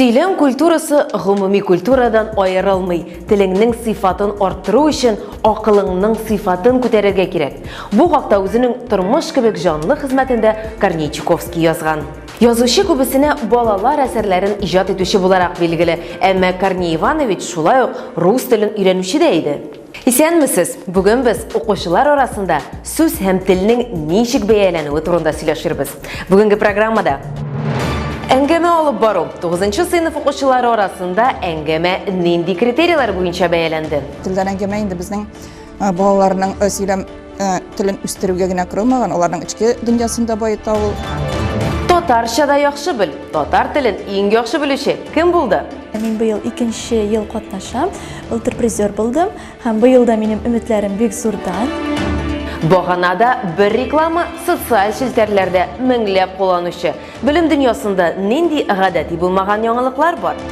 Сөйләм культурасы гомуми культурадан аерылмый. Телеңнең сыйфатын арттыру өчен акылыңның сыйфатын күтәрергә кирәк. Бу хакта үзенең Тормыш кебек җанлы хезмәтендә Корней Чуковский язган. Язучы күбесенә балалар әсәрләрен иҗат итүче буларак билгеле, әмма Корней Иванович шулай ук рус телен өйрәнүче дә иде. Исәнмесез! Бүген без укучылар арасында сүз һәм телнең ничек бәяләнүе турында сөйләшербез. Бүгенге программада Әңгәмә алып бару. 9 сыйныф укучылары арасында әңгәмә нинди критерийлар буенча бәяләнде? Телдән әңгәмә инде безнең балаларның сөйләм телен үстерүгә генә корылмаган, аларның эчке дөньясын да баета ул. Татарча да яхшы бел. Татар телен иң яхшы белүче кем булды? Мин быел икенче ел катнашам. Былтыр призер булдым һәм быел да минем өметләрем бик зурдан. Баганада бер реклама социаль челтәрләрдә меңләп кулланучы. Белем дөньясында нинди гадәти булмаган яңалыклар бар?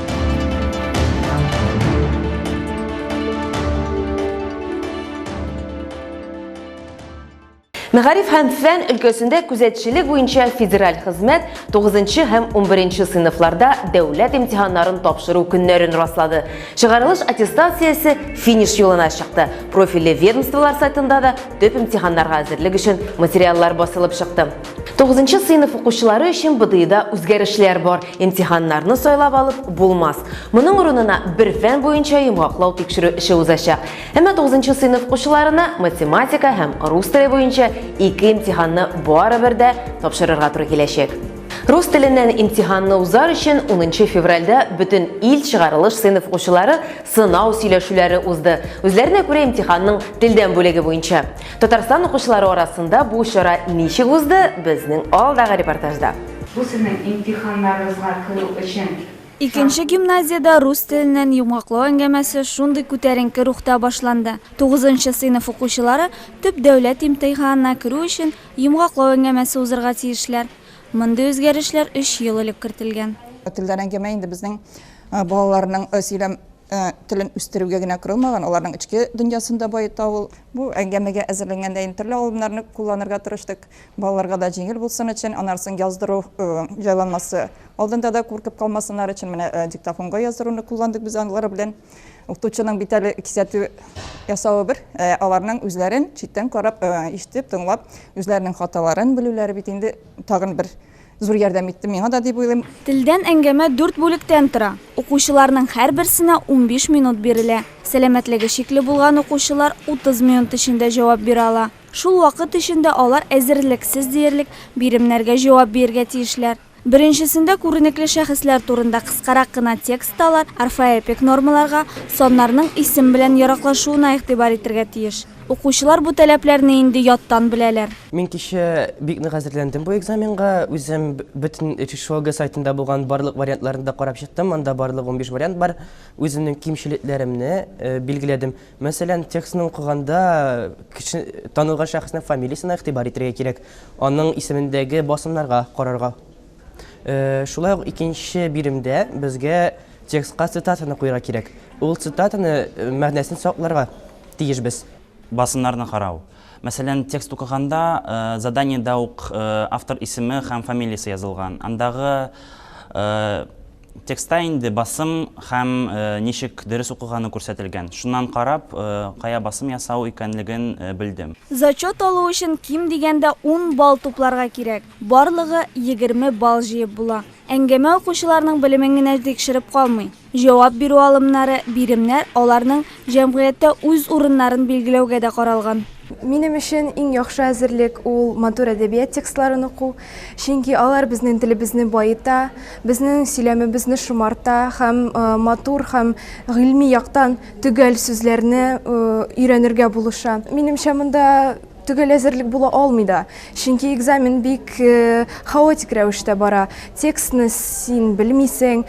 Мәгариф һәм фән өлкәсендә күзәтчелек буенча федераль хезмәт 9 һәм 11 сыйныфларда дәүләт имтиханнарын тапшыру көннәрен раслады. Чыгарылыш аттестациясе финиш юлына чыкты. Профильле ведомстволар сайтында да төп имтиханнарга әзерлек өчен материаллар басылып чыкты. 9 сыйныф укучылары өчен БДИда үзгәрешләр бар. Имтиханнарны сайлап алып булмас. Моның урынына бер фән буенча йомгаклау тикшерү эше узачак. Әмма 9 сыйныф укучыларына математика һәм рус теле буенча ике имтиханны барыбер дә тапшырырга туры киләчәк. Рус теленнән имтиханны узар өчен 10 февральдә бөтен ил чыгарылыш сыйныф укучылары сынау сөйләшүләре узды. Үзләренә күрә имтиханның телдән бүлеге буенча. Татарстан укучылары арасында бу чара ничек узды, безнең алдагы репортажда. Бу сезнең имтиханнарыгызга керү өчен Икенче гимназиядә рус теленнән йомгаклау әңгәмәсе шундый күтәренке рухта башланды. Тугызынчы сыйныф укучылары төп дәүләт имтыйханына керү өчен йомгаклау әңгәмәсе узырга тиешләр. Мондый үзгәрешләр өч ел элек кертелгән. Телдән әңгәмә инде безнең балаларның сөйләм телен үстерүгә генә корылмаган, аларның эчке дөньясын да баета ул. Бу әңгәмәгә әзерләнгәндә инде төрле алымнарны кулланырга тырыштык. Балаларга да җиңел булсын өчен, аннары соң яздыру җайланмасы Алдында да куркып калмасыннар өчен менә э, диктофонга яздыруны кулландык без алар белән. Укытучының бит әле кисәтү ясавы бер, э, аларның үзләрен читтән карап, э, ишетеп, тыңлап, үзләренең хаталарын белүләре бит инде тагын бер зур ярдәм итте миңа да дип уйлыйм. Телдән әңгәмә дүрт бүлектән тора. Укучыларның һәрберсенә 15 минут бирелә. Сәламәтлеге шикле булган укучылар 30 минут эчендә җавап бирә ала. Шул вакыт эчендә алар әзерлексез диярлек биремнәргә җавап бирергә тиешләр. Беренчесендә күренекле шәхесләр турында кыскарак кына текстта алар орфоэпик нормаларга, саннарның исем белән яраклашуына игътибар итергә тиеш. Укучылар бу таләпләрне инде яттан беләләр. Мин кичә бик нык әзерләндем бу экзаменга. Үзем бөтен РШОГ сайтында булган барлык вариантларны да карап чыктым. Анда барлыгы 15 вариант бар. Үземнең кимчелекләремне билгеләдем. Мәсәлән, текстны укыганда кеше танылган шәхеснең фамилиясенә игътибар итәргә кирәк, аның исемендәге басымнарга карарга. Э, шулай ук икенче биремдә безгә текстка цитатаны куярга кирәк. Ул цитатаны э, мәгънәсен сакларга тиешбез. Басымнарны карау. Мәсәлән, текст укыганда э, заданиедә ук автор исеме һәм фамилиясе язылган. Андагы Текстта инде басым һәм ничек дөрес укыганы күрсәтелгән. Шуннан карап, кая басым ясау икәнлеген белдем. Зачет алу өчен ким дигәндә ун балл тупларга кирәк. Барлыгы 20 балл җыеп була. Әңгәмә укучыларның белемен генә тикшереп калмый. Җавап бирү алымнары, биремнәр аларның җәмгыятьтә үз урыннарын билгеләүгә дә каралган. Минем өчен иң яхшы әзерлек ул матур әдәбият текстларын уку, чөнки алар безнең телебезне баета, безнең сөйләмебезне шомарта һәм матур һәм гыйльми яктан төгәл сүзләрне өйрәнергә булыша. Минемчә, монда төгәл әзерлек була алмый да, чөнки экзамен бик хаотик рәвештә бара. Текстны син белмисең,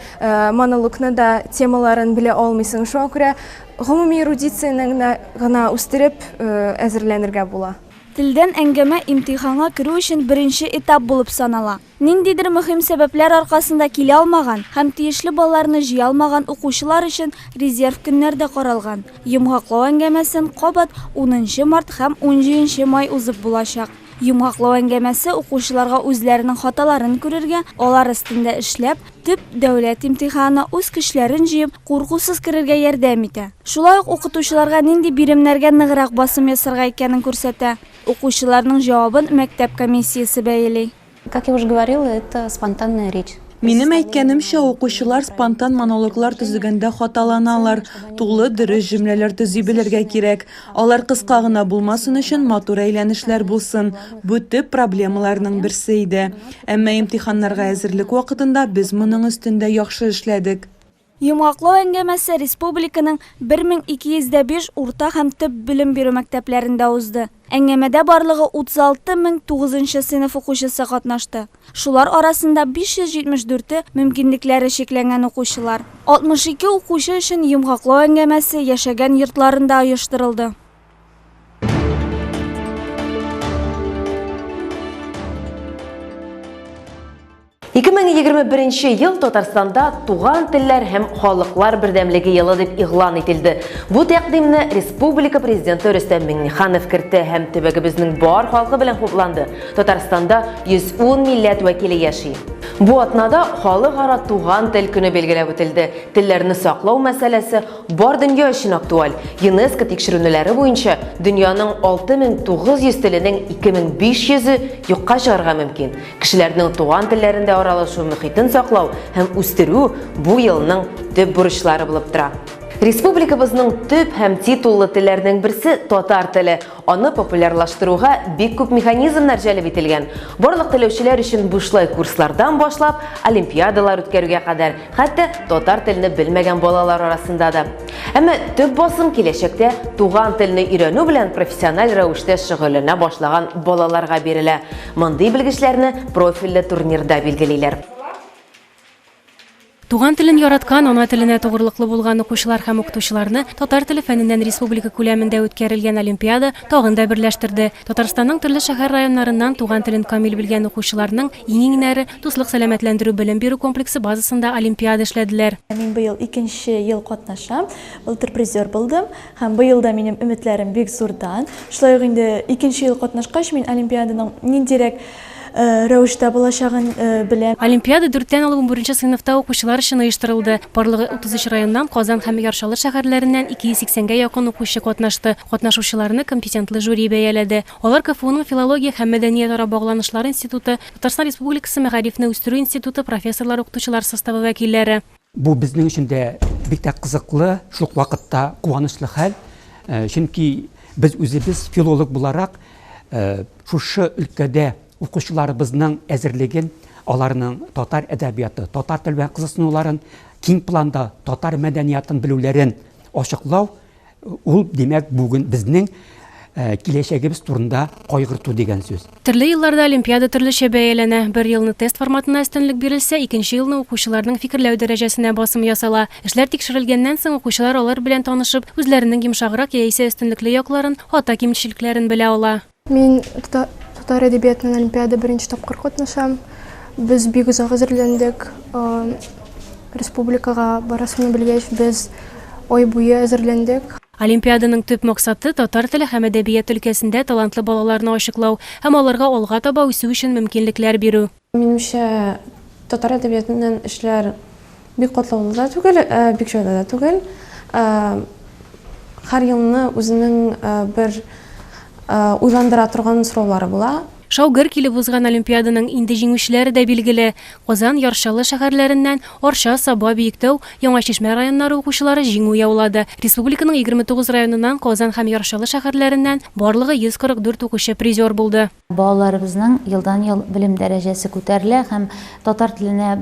монологны да темаларын белә алмыйсың. Шуңа күрә гомуми эрудицияне генә үстереп әзерләнергә була. Телдән әңгәмә имтиханга керү өчен беренче этап булып санала. Ниндидер мөһим сәбәпләр аркасында килә алмаган һәм тиешле балларны җыя алмаган укучылар өчен резерв көннәр дә каралган. Йомгаклау әңгәмәсен кабат унынчы март һәм унҗиденче май узып булачак. Йомгаклау әңгәмәсе укучыларга үзләренең хаталарын күрергә, алар өстендә эшләп, төп дәүләт имтиханына үз көчләрен җыеп, куркусыз керергә ярдәм итә. Шулай ук укытучыларга нинди биремнәргә ныграк басым ясарга икәнен күрсәтә. Укучыларның җавабын мәктәп комиссиясе бәяли. Как я уже говорила, это спонтанная речь. Минем әйткәнемчә, укучылар спонтан монологлар төзегәндә хаталаналар. Тулы, дөрес җөмләләр төзи белергә кирәк. Алар кыска гына булмасын өчен матур әйләнешләр булсын. Бу төп проблемаларның берсе иде. Әмма имтиханнарга әзерлек вакытында без моның өстендә яхшы эшләдек. Йомгаклау әңгәмәсе республиканың 1205 урта һәм төп белем бирү мәктәпләрендә узды. Әңгәмәдә барлыгы 36 мең тугызынчы сыйныф укучысы катнашты. Шулар арасында 574-е мөмкинлекләре чикләнгән укучылар. 62 укучы өчен йомгаклау әңгәмәсе яшәгән йортларында оештырылды. 2021 ел Татарстанда туган телләр һәм халыклар бердәмлеге елы дип игълан ителде. Бу тәкъдимне республика президенты Рөстәм Миңнеханов кертте һәм төбәгебезнең бар халкы белән хупланды. Татарстанда 110 милләт вәкиле яши. Бу атнада халыкара туган тел көне билгеләп үтелде. Телләрне саклау мәсьәләсе бар дөнья өчен актуаль. ЮНЕСКО тикшеренүләре буенча дөньяның 6900 теленең 2500-е юкка чыгарга мөмкин. Кешеләрнең туган телләрендә аралашу мөхитен саклау һәм үстерү бу елның төп бурычлары булып тора. Республикабызның төп һәм титуллы телләрнең берсе татар теле. Аны популярлаштыруга бик күп механизмнар җәлеп ителгән. Барлык теләүчеләр өчен бушлай курслардан башлап, олимпиадалар үткәрүгә кадәр, хәтта татар телне белмәгән балалар арасында да. Әмма төп басым киләчәктә туган телне өйрәнү белән профессиональ рәвештә шөгыльләнә башлаган балаларга бирелә. Мондый белгечләрне профильле турнирда билгелиләр. Туган телен яраткан, ана теленә тугрылыклы булган укучылар һәм укытучыларны татар теле фәненнән республика күләмендә үткәрелгән олимпиада тагын да берләштерде. Татарстанның төрле шәһәр-районнарыннан туган телен камил белгән укучыларның иң-иңнәре Дуслык сәламәтләндерү-белем бирү комплексы базасында олимпиада эшләделәр. Мин быел икенче ел катнашам. Былтыр призер булдым. Һәм быел да минем өметләрем бик зурдан. Шулай ук инде икенче ел катнашкач, мин олимпиаданың ниндирәк рәвештә булачагын беләм. Олимпиада дүрттән алып унберенче сыйныфта укучылар өчен оештырылды. Барлыгы 33 районнан, Казан һәм Яр Чаллы шәһәрләреннән 280 гә якын укучы катнашты. Катнашучыларны компетентлы жюри бәяләде. Алар КФУның Филология һәм мәдәниятара багланышлар институты, Татарстан Республикасы Мәгарифне үстерү институты профессорлар-укытучылар составы вәкилләре. Бу безнең өчен дә бик тә кызыклы, шул ук вакытта куанычлы хәл. Чөнки без үзебез филолог буларак шушы өлкәдә укучыларыбызның әзерлеген, аларның татар әдәбияты, татар теле белән кызыксынуларын, киң планда татар мәдәниятын белүләрен ачыклау Ул, димәк, бүген безнең киләчәгебез турында кайгырту дигән сүз. Төрле елларда олимпиада төрлечә бәяләнә. Бер елны тест форматына өстенлек бирелсә, икенче елны укучыларның фикерләү дәрәҗәсенә басым ясала. Эшләр тикшерелгәннән соң, укучылар алар белән танышып, үзләренең йомшаграк яисә өстенлекле якларын, хата-кимчелекләрен белә ала. Мин татар әдәбиятыннан олимпиада беренче тапкыр катнашам. Без бик озак әзерләндек. Республикага барасымны белгәч, без ай буе әзерләндек. Олимпиаданың төп максаты, татар теле һәм әдәбият өлкәсендә талантлы балаларны ачыклау һәм аларга алга таба үсү өчен мөмкинлекләр бирү. Минемчә, татар әдәбиятыннан эшләр бик катлаулы да түгел, бик җайлы да түгел. Һәр елны үзенең бер уйландыра торган сораулары була. Шау-гөр килеп узган олимпиаданың инде җиңүчеләре дә билгеле. Казан, Яр Чаллы шәһәрләреннән, Арча, Саба, Биектау, Яңа Чишмә районнары укучылары җиңү яулады. Республиканың 29 районыннан, Казан һәм Яр Чаллы шәһәрләреннән барлыгы 144 укучы призер булды. Балаларыбызның елдан-ел белем дәрәҗәсе күтәрелә һәм татар теленә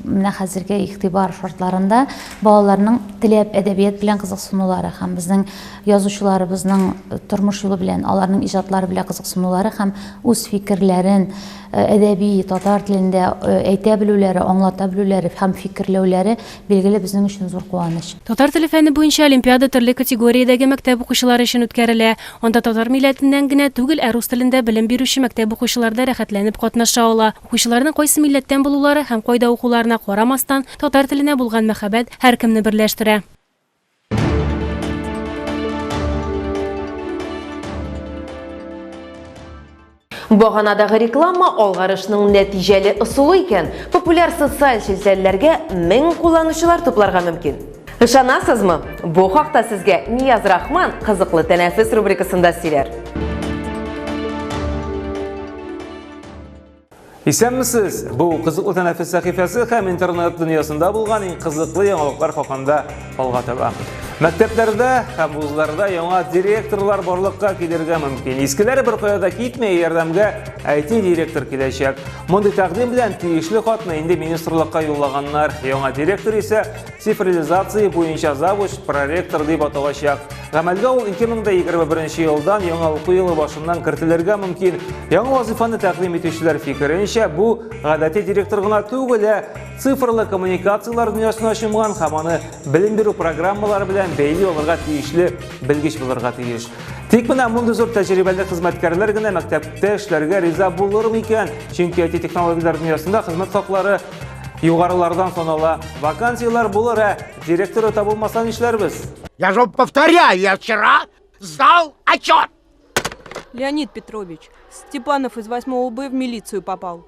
менә хәзерге игътибар шартларында балаларның теләп әдәбият белән кызыксынулары һәм безнең язучыларыбызның тормыш юлы белән, аларның иҗатлары белән кызыксынулары һәм үз фикерләрен әдәби татар телендә әйтә белүләре, аңлата белүләре һәм фикерләүләре, билгеле, безнең өчен зур куаныч. Татар теле фәне буенча олимпиада төрле категориядәге мәктәп укучылары өчен үткәрелә. Анда татар милләтеннән генә түгел, ә рус телендә белем бирүче мәктәп укучылары да рәхәтләнеп катнаша ала. Укучыларның кайсы милләттән булулары һәм кайда укуларына карамастан, татар теленә булган мәхәббәт һәркемне берләштерә. Баганадагы реклама алгарышның нәтиҗәле ысулы икән, популяр социаль челтәрләргә 1000 кулланучылар тупларга мөмкин. Ышанасызмы? Бу хакта сезгә Нияз Рахман Кызыклы тәнәфес рубрикасында сөйләр. Исәнмесез! Бу Кызыклы тәнәфес сәхифәсе һәм интернет дөньясында булган иң кызыклы яңалыклар хакында алга таба. Мәктәпләрдә һәм вузларда яңа директорлар барлыкка килергә мөмкин. Искеләре беркая да китми, ярдәмгә IT директор киләчәк. Мондый тәкъдим белән тиешле хатны инде министрлыкка юллаганнар. Яңа директор исә Цифрализация буенча завуч проректор дип аталачак. Гамәлгә ул 2021 елдан яңа уку елы башыннан кертелергә мөмкин. Яңа вазифаны тәкъдим итүчеләр фикеренчә, бу гадәти директор гына түгел, ә цифрлы коммуникацияләр дөньясына чумган һәм аны белем бирү программалары белән бәйли алырга тиешле белгеч булырга тиеш. Тик менә мондый зур тәҗрибәле хезмәткәрләр генә мәктәптә эшләргә риза булыр микән? Чөнки IT технологияләр дөньясында хезмәт хаклары Югарылардан санала. Вакансияләр булыр, ә директоры табылмаса нишләрбез? Я же повторяю, я вчера сдал отчет. Леонид Петрович, Степанов из 8 Б в милицию попал.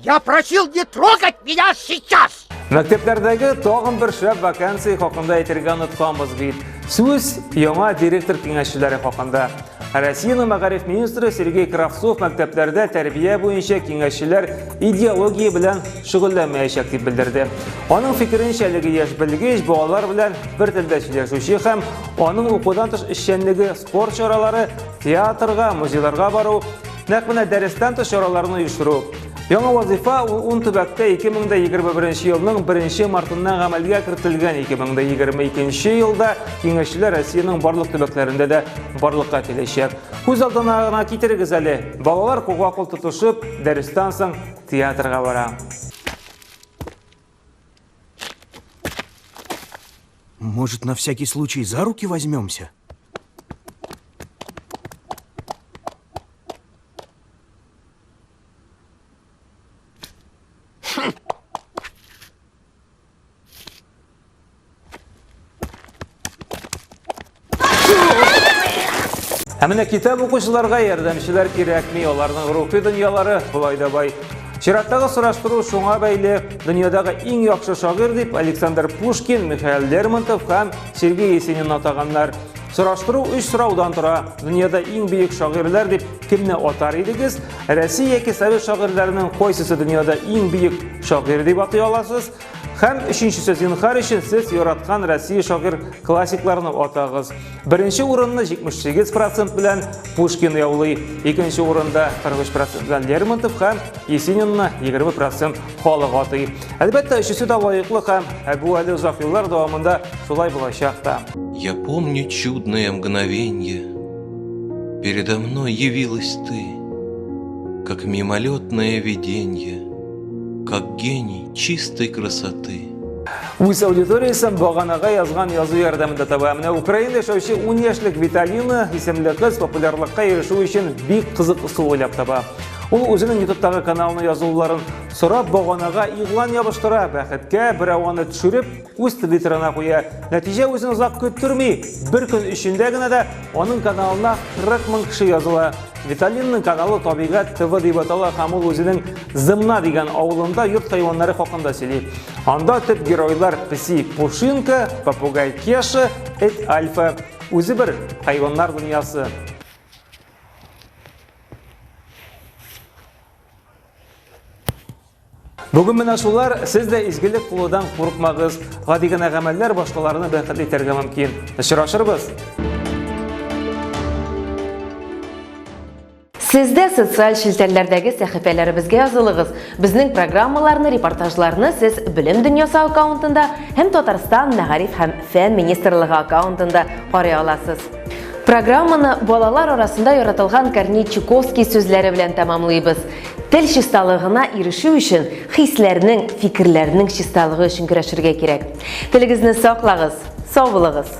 Я просил не трогать меня сейчас! Мәктәпләрдәге тагын бер шәп вакансия хакында әйтергә онытканбыз бит. Сүз яңа директор киңәшчеләре хакында. Россиянең мәгариф министры Сергей Кравцов мәктәпләрдә тәрбия буенча киңәшчеләр идеология белән шөгыльләнмәячәк дип белдерде. Аның фикеренчә, әлеге яшь белгеч балалар белән бер телдә сөйләшүче һәм аның укудан тыш эшчәнлеге спорт чаралары, театрга, музейларга бару, нәкъ менә дәрестән тыш чараларны оештыру. Яңа вазифа ул 10 төбәктә 2021 елның 1 мартыннан гамәлгә кертелгән. 2022 елда киңәшчеләр Россиянең барлык төбәкләрендә дә барлыкка киләчәк. Күз алдына гына китерегез әле, балалар кулга-кул тотышып, дәрестән соң театрга бара. Может, на всякий случай за руки возьмемся? Ә менә китап укучыларга ярдәмчеләр кирәкми, аларның рухи дөньялары болай да бай. Чираттагы сораштыру шуңа бәйле, дөньядагы иң яхшы шагыйрь дип Александр Пушкин, Михаил Лермонтов һәм Сергей Есенин атаганнар. Сораштыру өч сораудан тора. Дөньяда иң бөек шагыйрьләр дип кемне атар идегез? Россия яки совет шагыйрьләренең кайсысы дөньяда иң бөек шагыйрь дип атый аласыз? Һәм өченчесе, зинһар өчен сез яраткан Россия шагыйрь классикларны атагыз. Беренче урынны 78% белән Пушкин яулый, икенче урында 43% белән Лермонтов һәм Есенинны 20% халык атый. Әлбәттә, өчесе дә лаеклы һәм бу әле озак еллар дәвамында шулай булачак та. Я помню чудное мгновенье, передо мной явилась ты, как мимолетное виденье, как гений чистой красоты. Үз аудиториясен баганага язган язу ярдәмендә таба. Менә Украинада яшәүче 10 яшьлек Виталина исемле кыз популярлыкка ирешү өчен бик кызык ысул уйлап таба. Ул үзенең YouTube'тагы каналына язылуларын сорап баганага игълан ябыштыра. Бәхеткә берәү аны төшереп, үз Твиттерына куя. Нәтиҗә үзен озак көттерми. Бер көн эчендә генә дә аның каналына 40 мең кеше языла. Виталинның каналы Табигать ТВ дип атала һәм ул үзенең Зымна дигән авылында йорт хайваннары хакында сөйли. Анда төп геройлар песи Пушинка, попугай Кеша, эт Альфа. Үзе бер хайваннар дөньясы. Бүген менә шулар, сез дә изгелек кылудан курыкмагыз. Гади генә гамәлләр башкаларны бәхетле итәргә мөмкин. Очрашырбыз! Сез дә социаль челтәрләрдәге сәхифәләребезгә язылыгыз. Безнең программаларны, репортажларны сез Белем дөньясы аккаунтында һәм Татарстан Мәгариф һәм фән министрлыгы аккаунтында карый аласыз. Программаны балалар арасында яратылган Корней Чуковский сүзләре белән тәмамлыйбыз. Тел чисталыгына ирешү өчен хисләрнең, фикерләрнең чисталыгы өчен көрәшергә кирәк. Телегезне саклагыз, сау булыгыз!